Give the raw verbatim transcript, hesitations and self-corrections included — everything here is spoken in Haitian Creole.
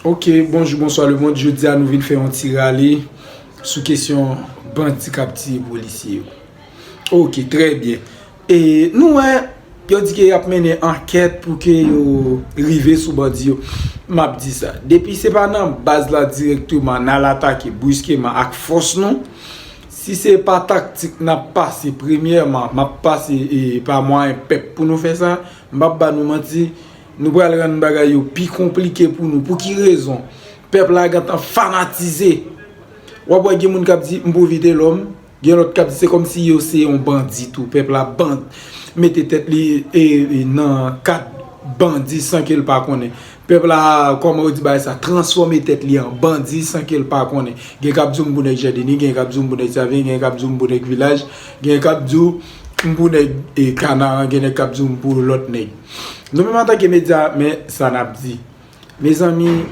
Ok, bonjou, bonswa lemonn. Jodi a nou vin fè yon ti rale sou kesyon bandi k ap tiye polisye yo. Ok, trè byen. E nou wè, yo di ke y ap mennen ankèt pou ke yo rive sou bandi yo. M ap di sa. Depi se pa nan baz la dirèkteman, n al atake briskeman ak fòs nou, si se pa taktik n ap pase, premyèman, m ap pase e, pa mwayen pèp pou nou fè sa, m p ap ba nou manti, nou pral rann bagay yo pi konplike pou nou. Pou ki rezon? Pèp la gentan fanatize. W ap wè gen moun k ap di, "M pou Vitelhomme." Gen lòt k ap di, "Se kòmsi yo se yon bandi tou." Pèp la ban-, mete tèt li e, e nan kad bandi san ke l pa konnen. Pèp la, kòman yo di bagay sa, transfòme tèt li an bandi san ke l pa konnen. Gen k ap di, "M pou nèg Jandeni," gen k ap di, "M pou nèg Savyen," gen k ap di, "M pou nèg Vilaj," gen k ap di, "M pou nèg e, Kanaran," gen nèg k ap di, "M pou lòt nèg." Nou menm antanke medya, men sa n ap di. Mezanmi,